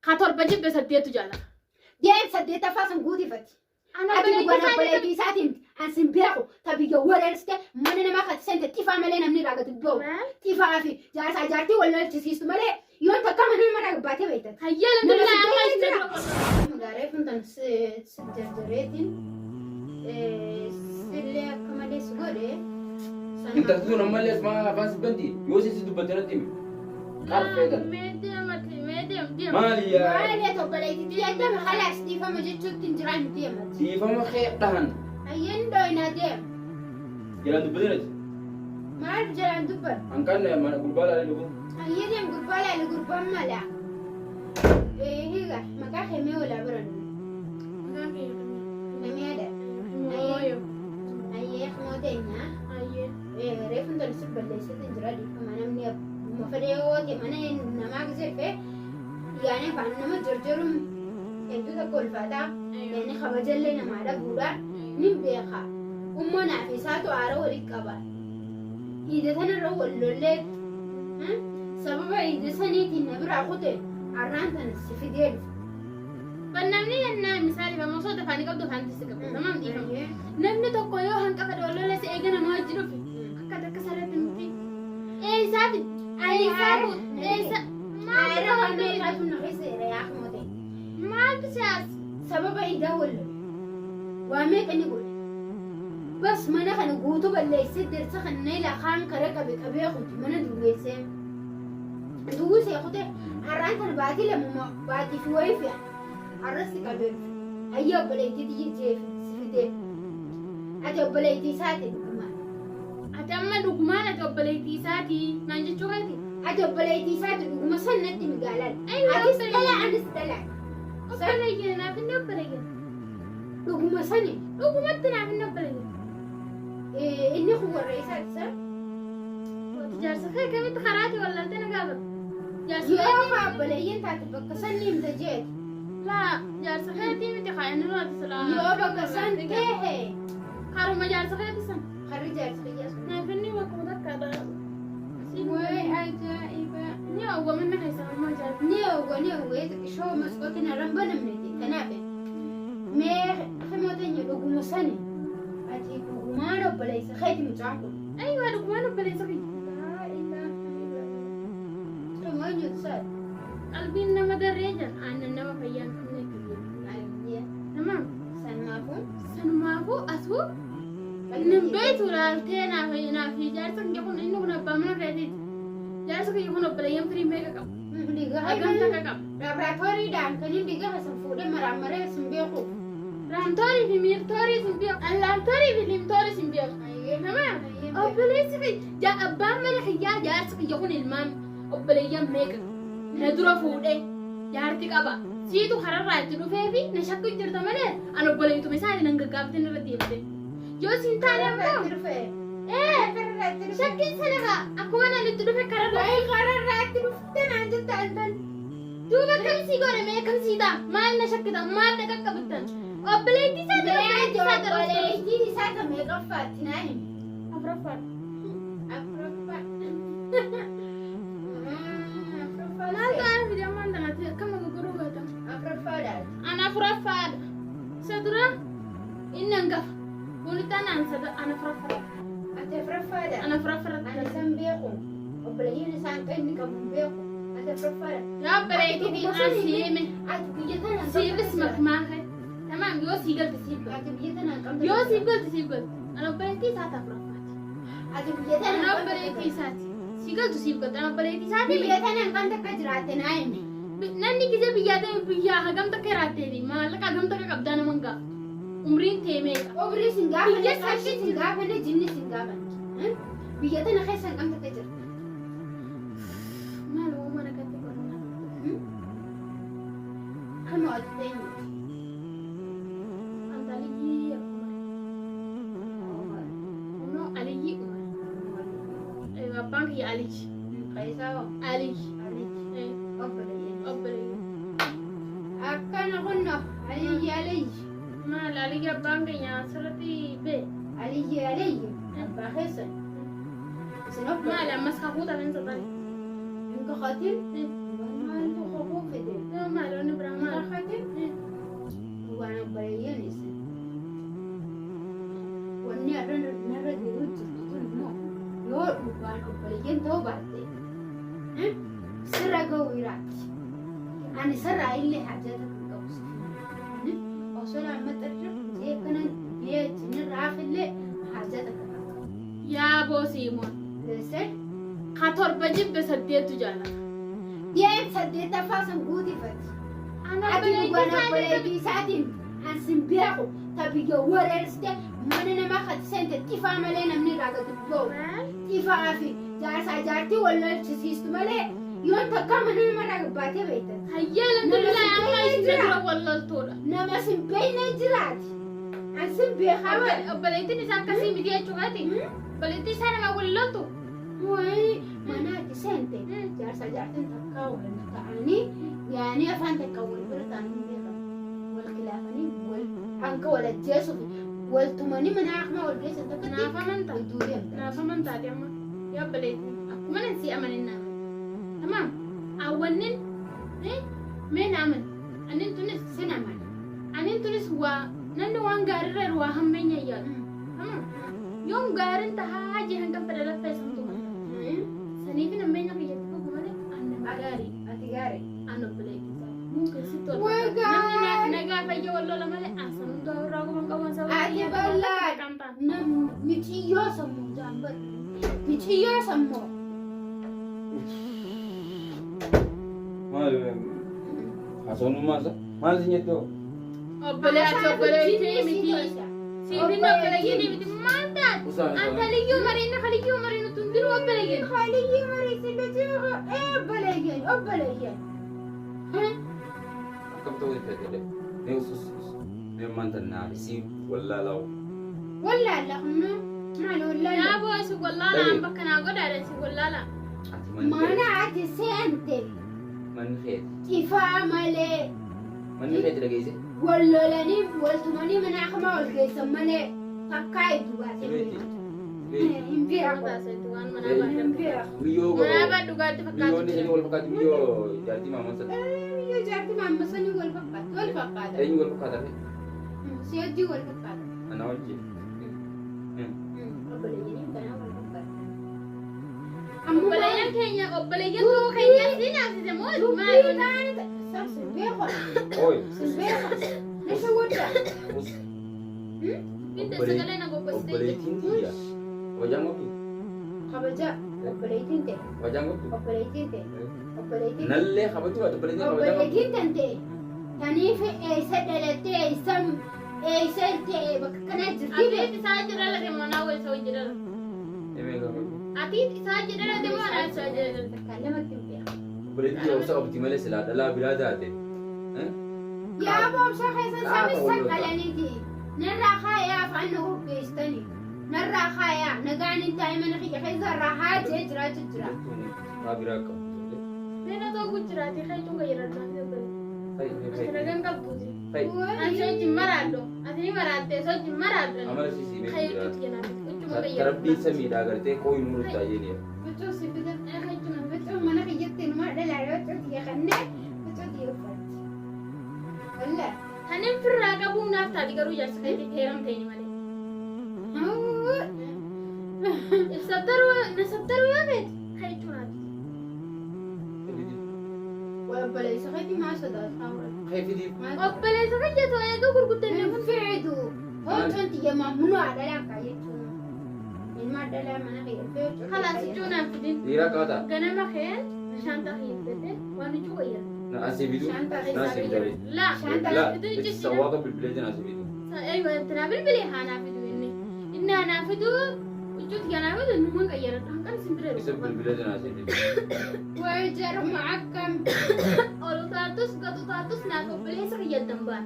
Ka torba jibbe saddeetu jaalata. Deem saddeettaffaa san guutifati. Ana Ati obboleettii dhugaan isaanii obboleettii isaatiin an sin beeku ta biyya wareersite mana namaa kan seente xifaa malee namni irraa gadi ba'u. Maal? Xifaa fi jaarsaa jaartii wal lolchisiistu malee yoon takka mana nama irraa baatee beektan. Hayyee alhamdulillah amma isin dura qofa. Gaaree kun tan si jarjareetiin sillee akka malee si godhe. Intalti tun ammallee asumaa afaan si banti yoo si dubbatte natti himi. Qarfee tan. Mee deemati mee deem deem. Maali yaa? Maali ati obboleettii jettame halaas dhiifama jechuutti hin jiraan deemati. Dhiifama kee dhahan. Hayyeen dooyinaa deem. Jalaan dubbatin ati. Maal jalaan dubbatu? Hanqaan mana gurbaa laalee dhufu. Hayyee deem gurbaa laali gurbaan mala. Higa maqaa kee mee walaa barannu. Maqaan kee Namiyaadha. Mooyo. Hayyee ximoo teenyaa. Hayyee. Reefun tani si balleessite jira dhiifama namni abbuma fedhe yoo ta'e mana namaa gisee dhufe yaani afaan nama jarjaruun hedduu tokko ulfaataa yaani kabajallee namaa dhabuudha nin beeka ummanaa fi isaatu aara walitti qaba iida tanarra wal lollee sababa iida saniitiin na biraa kute arraan tana si fidee dhufe. Ban namni yennaa misaali amma osoo afaanii qabdu afaan si qabu. Tamam dhiifama. Namni tokko yoo hanqa fedhe wal lola si eega nama wajji dhufe akka takka sarratti miti. Eessaa fi eessaa eessa Aara waan meeqaatu na keessa jira yaa akmoo ta'e. maaltu siyaasa? Sababa idaa wal lole. Waa meeqa ni godhe. Bas mana kana guutuu balleessee dirsa kana na ilaa kaan kara qabe qabee kuti mana duwweessee. Duwwisee kute har'aan tana baatii lamuma baatii fi wayii fe'a. Har'as si qabee dhufe. Hayyee obboleettii tiyya jeefi si fidee. Ati obboleettii isaati dhugumaan. Ati amma dhugumaan ati obboleettii isaati naan jechuu keeti. Ati obboleettii isaati dhuguma san natti migaalaan. Aywa, Atis obboleettii. dhalaa anis dhalaa. Obboleeyyan naaf inni obboleeyyan. Dhuguma sani Dhugumatti naaf inni obboleeyyan. Inni kun warra isaati san. Ati jaarsa kee akkamitti karaati wallaaltee na gaafata? Jaarsa Yoo keetii kaa obboleeyyan taate bakka san ni himta jeeti. Laa jaarsa keetii miti kaa inni nuti silaa. Yoo bakka san teehe Karuma jaarsa keetii san. Karri jaarsa kiyyaa sun. Naaf inni bakkuma takkaadha. Way ajaa'iba. Ni oowwa manna keessa ammoo ajaa'iba. Ni oowwa ni oowwa xiqqishoo maskootiin irra hin banamne kanaaf mee himoo teenya dhuguma sani ati dhugumaan obboleessa keeti mucaan kun. Aywa dhugumaan obboleessa kiyya. Laa ilaaha illallah. Himoo eenyutu saadha? Qalbiin nama darree jira aannan nama fayyaa hin qabne akka jedhu. Ayyee. Tamam. Sanumaafuu. Sanumaafuu asuu Nan beektu laaltee naaf naaf jaarsa kiyya kun inni kun abbaa mana keetiiti. Jaarsa kiyya kun obboleeyyan firii meeqa qaba? Dhiiga Hagam takka qaba? Laaboraatooriidhaan kan inni dhiiga keessan fuudhee maraammaree sin beeku. Raamtoorii fi miirtoorii sin beeku. Allaamtoorii fi limtoorii sin beeku. Tamam? Obboleessi kiyya abbaan mana kiyyaa jaarsi kiyya kun ilmaan obboleeyyan meeqa? Na dura fuudhee jaarti qaba. Siitu kararraa itti dhufee fi na shakku jirta malee an obboleettuma isaati nan gaggaafatin irra deebite. Yoo siin taane ammoo shakkiin sana kaa akkuma nan itti dhufe kararraa. Wayi kararraa itti dhufte naan jette alban. Duuba akkam sii godhe mee akkam sii ta'a maal na shakkita maal na qaqqabittan obboleettii isaa Mee obboleettii isaa darabsa. obboleettii isaa ta meeqaffaatti naa himi. Afuraffaadha. Afuraffaa. Afuraffaa. Maal ta'aa fide ammaan tanaatti akkam na gurguruu baata. Afuraffaadha. Ana afuraffaadha. Isa dura inni hangafa. Walitti anaan sada ana afuraffaadha. Ati afuraffaadha. Ana afuraffaadha. Ani san beeku. Obboleeyyiin isaan kan inni qabu hin beeku. Ati afuraffaadha. Yaa obboleettii an siime. Ati biyya tana Siifis makmaa kee. Tamaam yoo sii galte siif galte. Ati biyya tana qabda. Yoo siif galte siif galte. Ana obboleettii isaati afuraffaati. Ati biyya tana Ana obboleettii isaati. Si galtu siif galtu. Ana obboleettii isaati. Biyya tana kan takka jiraatte naa himi. Namni gizee biyyaa deeme biyyaa hagam takka jiraattee maallaqa hagam takka qabdaa nama hin gaafatu. Umriin tee meeqa? Umrii sin gaafanne, Biyya qarshii sin gaafanne, jinni sin gaafanne. Biyya tana keessa hangam takka jirta? Maal uumaan akkatti godhama? Kama ati teenyuti. Anta Aliyyii Umar. Kunoo Aliyyii Umar. Abbaan kiyya Aliyyi. Qeesaa hoo? Aliyyi. Aliyyi. Obboleeyyan. Obboleeyyan. Akkana kunno Aliyyi Aliyyi. Maal Aliyyi abbaan keenya asirratti bee. Aliyyi Aliyyi abbaa keessan. Isin Maal obboleeyyan. ammas kakuu tafen saxale. Hin kakatin. Maaltu kakuu fide? Maal Ani sarraa illee hajaa takka hin qabu siif. Osoo amma xirri jee kanan biyya jinirraa hafillee hajaa takka kan qabu. Yaa boo Siimoon. Leessee Ka torba jibbe saddeettu jaalata. Deem saddeettaffaa san guutifati. Ana Ati obboleettii dhugaan isaatii obboleettii isaatiin an sin beeku ta biyya wareersite mana namaa kati seente xifaa malee namni irraa gadi ba'u. Xifaa fi jaarsaa jaartii wal lolchisiistu malee yoon takkaa mana namarraa gabbaatee beektan. Hayyee alhamdulillah Nama amma sin isin jira. dura wal loltuudha. Nama sin beekne jiraati. An sin beekaa bara. Obboleettiin isaa akkasii miti jechuudha. Obboleettii isaa nama wal loltu. Wayi mana ati seente jaarsaa jaartiin takkaa wal ta'anii yaanii afaan takka wal bira ta'anii hin beekan. Wal kilaafanii wal hanga wal ajjeesuuf wal tumanii mana akmaa wal geessan takkatti Naaf amantaa. hedduu deemta. Naaf amantaati amma. Yaa obboleettii akkuma nan si amanin na amani. Tamaam. Awwannin mee na amani. Anin tunis Sin amana. anin tunis waa namni waan gaariirra jiru waa hammeenya yaadu. Tamaam. Yoom gaariin tahaa jee hanga fedha laffee santu Saniif nammeenya kiyyatti fufu malee an nama gaarii. Ati gaarii. An obboleettii isaa. Mumkin sitti ol Way fakkaata. Namni gaar. nagaa fayya wal lola malee an san hundaa irraa guban qaban saba Ati kiyyaa bal'aa. kan ta'an. Nam miciyyoo sammuu jaambar. Miciyyoo sammuu. Maal haasawummaa isaa maal isin jettoo? Obboleetti obboleettii miti. Siifin obboleettii miti. Maal taate? Usaan An kaliyyuu mariin kaliyyuu mariin utuu hin jiru obboleeyyan. Kaliyyuu mariisin obboleeyyan obboleeyyan. Akkam ta'uu fedhe mee us us us mee maanta naafisii wallaalaa Wallaalla humna maal wallaalla? Yaa boo si wallaala an bakka naa godhaadha si wallaala. ati Mana ati seente manni keeti cifaa malee manni keeti dhageesse wal lolanii wal tumanii mana akkamaa wal geessan malee takkaa iddoo baasee Sibeeti. hin beeku. Waan manaa Hin baadhu. beeku. Biyyoo Manaa baadhu dhugaatti biyyoonni fakkaatu isheen jira. wal fakkaatu biyyoo jaartii maamaan sana Biyyoo jaartii maammasanii wal fakkaata wal fakkaata. eenyu wal fakkaata fi Si hojii wal fakkaata. ana wajjin. Obboleeyyan kanaa wal fakkaata. Obboleeyyan keenya obboleeyyan tokko keenya si naasise moo maal? Dubbii taane sin beeku. Oi Sin beeku. Nisa wadda. us Bidda sagalee na goggogsitee jirti. obboleettiin tiyya kabajaan qabdu Kabaja obboleettiin ta'e kabajaan qabdu obboleettiin ta'e obboleettiin ta'e. nallee kabajuu baate obboleettiin kabajaan qabdu Obboleettiin tan ta'e taniif eessa dhalattee eessa eessa ta'e bakka kana jirti Atiit beeku. isaa jira late moo naa wal isa wajji dhalate? Emee kabaju Atiit isaa jira late moo naa isaa jira dhalate? Takka lamatti hin beeku. obboleettiin tiyya obsa qabdi malee silaa dhalaa biraa taate. Yaa boobsa keessan Qaama sami wal lolta. saqqalaniiti. Narraa kaayaa afaan na goggeessitanii. Narraa kaayaa nagaan hin taa'e mana kiyya keessa irraa haajee jiraachuu jira. Maa biraa qabdu. Meena ta'uu jiraate kaayituun gayyarraa Fayi Ati nagaan qabduuti. fayi Ani sochi maraadho. Ati ni maraatte sochi maraadho. amala sisii beeku Kaayituutu jiraata. jenaan. Huccuma gayyarraa. Tarabbiin samiidhaa gartee kooyi nuu dhuftaa jedhee. Huccuu si fida. Kaayituun Huccuu mana kiyyatti numaa dhalaa huccuu tiyya kannee huccuu tiyya uffatti. Wallah. Tanin firraa qabuu naaf taati garuu jaarsa keetti heeramteeni malee. Ibsattaruu na sattaruu yoo feete kaayituun haati. Obboleessa keetti maa sodaataa warra? Fayi Obboleessa fayyadu eega gurguddanne Hin fidu. Huccuun tiyya mamnuu dhalaa kaayyachuu. Ilma dhalaa mana kiyya dhufee huccuu tiyya Kalaas huccuu naaf fidin. dhiiraa qabataa. Ganama keen shaantaa hiikkate waan huccuu wayyara. Na asii bituu. Na asii bitaa. Laa. La Fiduu itti jechuudha. sawwaaka bilbilee jira asii bituu. Aywa tanaa bilbilee haa naa fidu inni. Inni haa naa fidu huccuutti haa naa fidu numaan qayyaradha. Hanqan isin bira Isa jiru. bilbilee jira asii bituu. Way jarma akkam. Ol utaaltus gad utaaltus naaf obboleessa kiyya baan.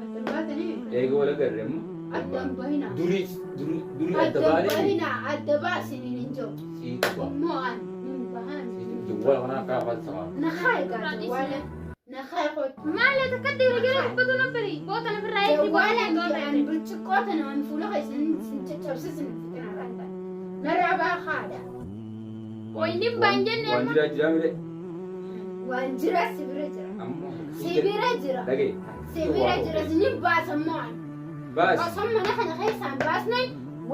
Addan baatanii. Eega wal agarre amma. Addan bahina. Durii durii durii adda Addan baanee. bahina adda baasiniin hin jiru. Sii tuqa. Immoo an hin bahan. Jawwaala kanaa akka afaan samaa. Nakaa egaa jawwaala. Nakaa kootu. Maali akka dhiira jala dubbatu na bari. Boota na firraa eegi Jawwaala boota an burcuqqoo tana an fuula keessan sin caccabsisin fitina irraan ta'a. Narraa baa haadha. Wayni baan jenne Waan amma. jiraa jiraa mire. Waan jira si bira jira. Ammoo. Si bira jira. Dhagee. Si bira jira sinin baasa immoo an. Baasi. Osoo mana kana keessaan baasne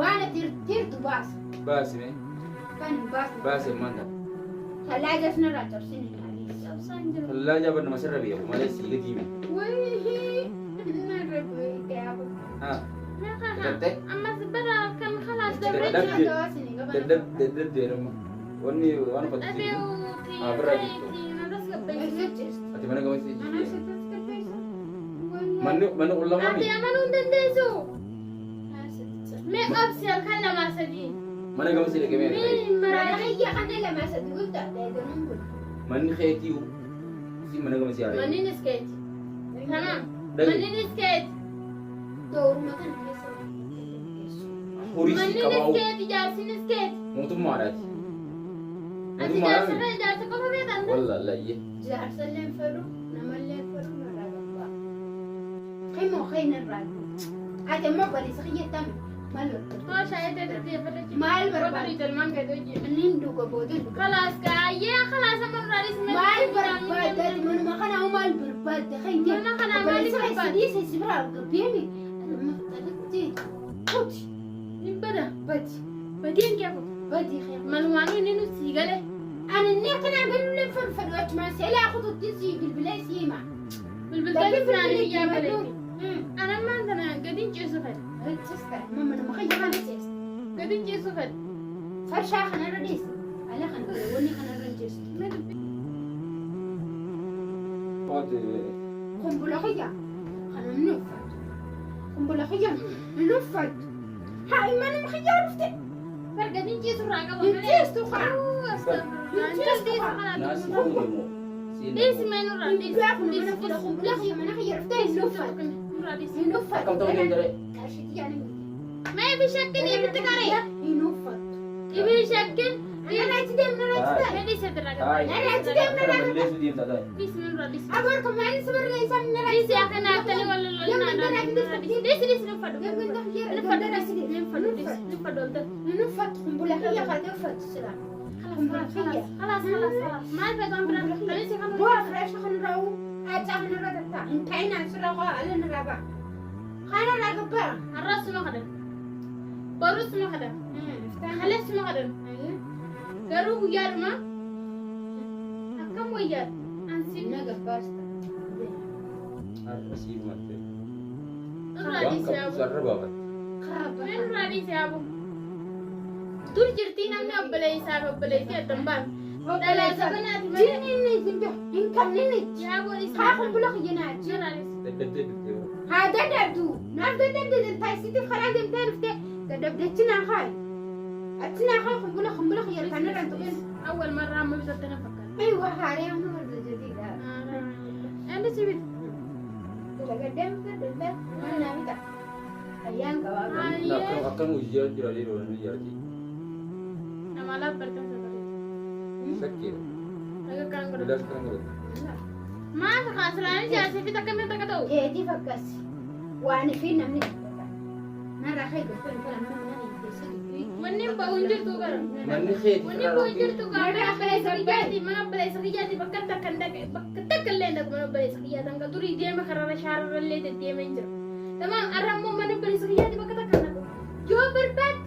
waan ati tirtu baasa. Baasi mee. Kan hin baasne. Baasi maanta. Tallaajas narraa cabsine. Obsaan jiru. Tallaa bar nama sirra beeku malee sii gadi hime. Wayii narra bu'ee yaabu. Haa. Meeqa Gartee? Ammas bara kan khalaas dabree Dadhabde. jira. Dadhabde amma. Wanni waan uffatu Dadhabee jiru. Haa birraa jirtu. Ati mana gamatti jirti. Manni manni qullamaa Ati mi? amanuu hin dandeessu. Mee obsi halkan lamaa sadii. Mana gamatti dhaqee Mee hin maraa'in. Manni keetii si mana gamatti yaa'e. Manni iskeeti. Tamam. Dhaqe. Manni iskeeti. Horii si Manni qabaa'u iskeeti jaarsin iskeeti. mootummaadhaati. Ati Mootummaadhaa jaarsa mi? jaarsa qofa beekan. Wallaahi iyyee. Jaarsallee fedhu namallee fedhu narraa gabbaa. Ximoo kee narraa Ati immoo baliisa kiyyatame maal barbaadde? Too shaayii ta'e Maal barbaadde? Ilmaan keetii hojii. Inni duuka booda duuka. Khalaas kaayyee khalaas amma nuraanis Maal barbaadde? Ati manuma kanaa maal barbaadde? Kiyya. Mana kanaa maal Obboleessa kee barbaadde? si dhiise si biraa gabbeemi. Ati amma fixatetti kuti Ni bada. badi Badeen kee kutu. badi kee. Malumaanuu inni nu sii gale. Ani inni akkanaa galullee farfadu achumaan seelaa kututti si bilbilee si hima. Bilbiltoonni isaanii biyyaa bilbilee baleeti. Ani ammaan tana gadiin ciisu fedha. Richista manuma kiyya kana ceesta. Gadiin ciisu fedha. Farshaa kanarra dhiisi. Ala kana wanni kanarra hin ceestu. Waati Kumbula kiyya kana inni uffatu. Kumbula kiyya inni uffatu. Haa manuma kiyya dhufte. Far gadiin ciisu irraa qaba Hin ciistu kaa. naasii fuudhu immoo. Dhiisi mee nurraa dhiisi. Hin mana fuula kumbula kiyya mana kiyya dhufte hin uffatu. Nurraa dhiisi. Hin uffatu. Akkam ta'uu danda'e? Qarshii xiyyaa ni miti. Mee ibi shakkin ibitti qaree. Hin uffatu. Ibi shakkin. Nana achi deemu nana achi deemu. Mee dhiisi irraa qaba. Taayi. Nana achi deemu Kana nana. balleessuu deemta taayi. Dhiisi mee nurraa dhiisi. Agoor kan maaliin si barreessan nana achi Dhiisi akka naattanii wal lolnaa dhiisi dhiisi nuffadhu. Nuffadhu dhiisi nuffadhu dhiisi nuffadhu olta. Hin uffatu kumbula kiyya kaatee uffatu sila. خلاص خلاص خلاص خلاص ما الفيضان برا خليتي خلاص Bu'aa firaasha kanarraa aacaa kanarra tattaa hin taa'in asirraa qaa ala narraa ba'a. Kanarraa gabbaa. الراس ما خدم بروس ما خدم خلص ما خدم قالوا ويا ما كم ويا انسي Na gabbaasta. Har'a sii matte. الرادي Waan qabdu سيابو sarara baafatti. من الرادي سيابو دور جرتي نمنا أبلي سار أبلي سي أتنبان لا سبنا Jinni inni isin biha hin kanneen يا بوليس haa kumbula kiyya naa achi. Dadhabdee bittee bara. Haa dadhabdu naaf dadhabde taasisiif karaa deemtee dhuftee dadhabdechi naa kaayi. Achi naa kaayi kumbula kumbula kiyya kanarraa tuqin. أول مرة ما بزت أفكر Aywa haaree amma warra jadiidha. أنا سبت Dalagaddeemte deemtee mana naa bita. Ayyaan qabaa. Akkam akkam hojii jira yeroo namni jaarti. أنا لا برتم سبت Shakkeera. كان Bilaas kan godhatu. ما في خسران جالسة في تكمل تكتو Keetiif akkas waan fi namni dubbata. Narraa kee gochuun kan nama mana hin keessa dubbii. Wanni bahu hin jirtu gara. Manni keeti. Wanni bahu hin jirtu gara. Mana obboleessa kiyyaati. Mana obboleessa kiyyaati bakka takka hin dhaqe. Bakka takka illee hin dhaqu mana obboleessa kiyyaati. Hanga durii deema kararra shaararra illee deddeemee hin jiru. Tamaam har'a immoo mana obboleessa kiyyaati bakka takka hin dhaqu. Yoo barbaadde